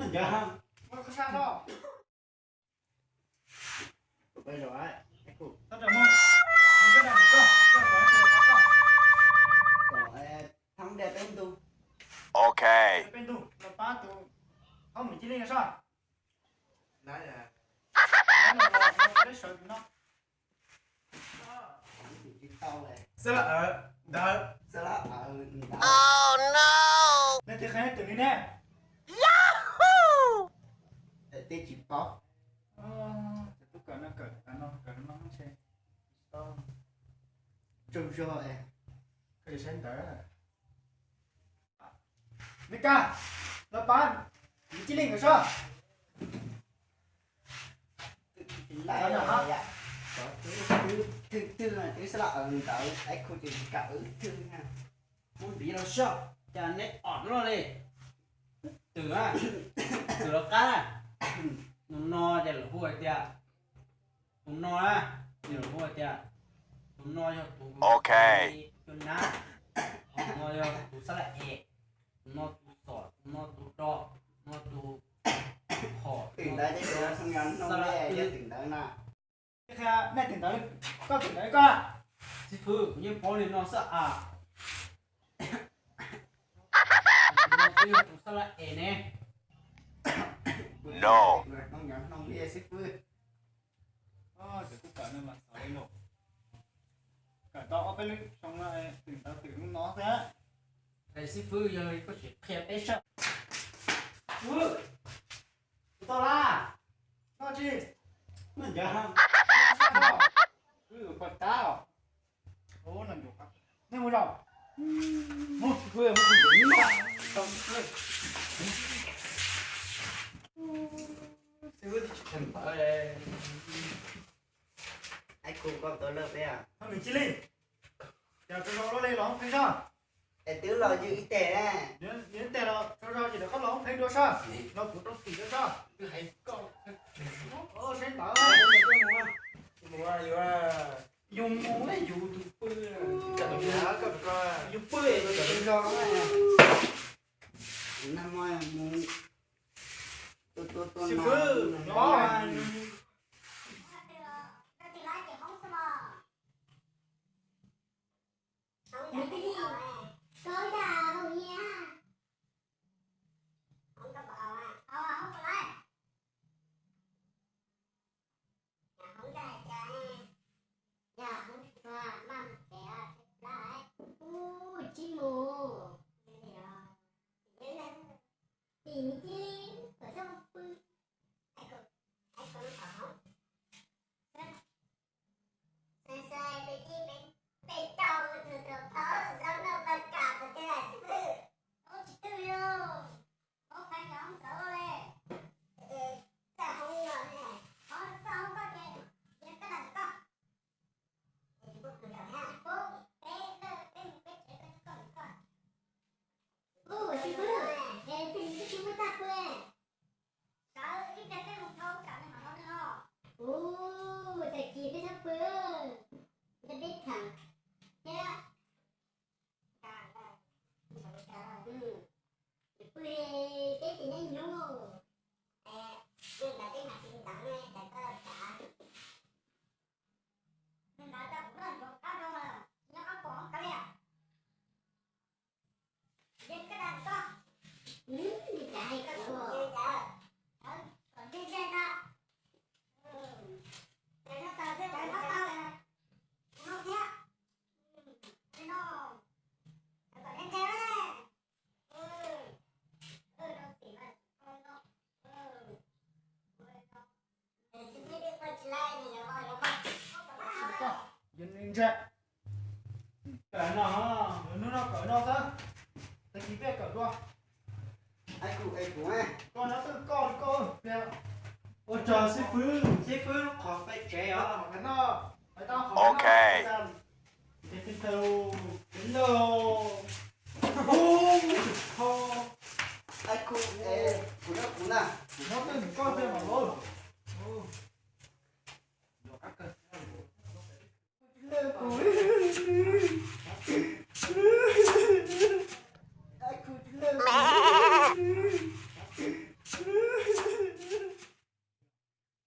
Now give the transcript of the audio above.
Nkawd, muab qhov sab no. Peb zaum, txhob rawm mog, nws koj dag koj, koj kom tus pab koj. Thab diaj peb ntug. Ok. Peb ntug los pab tus, thab mus cia li no soj. Peb sawv tus no. Xab lab awv ntawv. Xab lab awv ntawv. Nej twb qhia twm li ne. Tej tsis paub. Tub kawm no kawm no kawm no tsis tau. Tsaug zog, koj saib ntawd. Mej Kas, los pab Cia Li nkawd soj. Twb xab lab awv ntawv, ib khu ces tsis kam wb twg na. Muab npiv los soj, cas neb om luaj li. Twm, twm los qab. Tus no ces lawv hu hais tias, tus no na, ces lawv hu hais tias, tus no yog tus, ok, tus nab, tus no yog tus xab lab es, tus no tus xom, tus no tus do, tus no tus phom, tus no tus xab lab wb. Nej twm ntawd, koj twm ntawd koj. Xib fwb, kuv yeej paub li no xwb as. Tus no twb yog tus xab lab es ne. No. Xib fwb. Ces kuv kawm no mas xav li no. Kawm tau ob peb lub xyoo no, twm ntawd twm lub no xwb. Xib fwb, yog li koj sim qhia peb sab. Tus tau lab. Noj tsi? Noj ncav. Wb ua poj tab os. Nej mus zaum. Mus, mus mus mus. Xib fwb twb tsis kheev ntawv. Ais kuv koj tau lawm peb. Nws Cia Li. Cas tsaug zog luaj li los hoob pheej soj. Es twb los yws ib teg ne. Yws ib teg los tsaug zog ces rov qab los hoob pheej dua soj. Los kuv rau tim dua soj. Saib ntawd. Yus mus, yus tus pw. Yus pw, yus tsaug zog. Nag hmo mus tua tua tua no. Ub, tsis mus. Tim Cia Li, kom txhob pw. Ub, xib fwb, es tej nws twb tsis muaj txaj pw. Sawv ib pliag peb mus dhau tsam nws mam los nws los. Ub, tag kis peb txhob pw, nrog peb tham thiab. Pw peb ces nyob nyob. Ntse. Kawm no, hnub no kawm no xwb. Tag kis peb kawm dua. Koj nyob twj koj li koj tiag. Ua tsaug xib fwb, xib fwb lub qhov peb tsev os. Ok. Hello. Ub, kuv nyob kuv na. Kuv nyob twj koj tiag mas.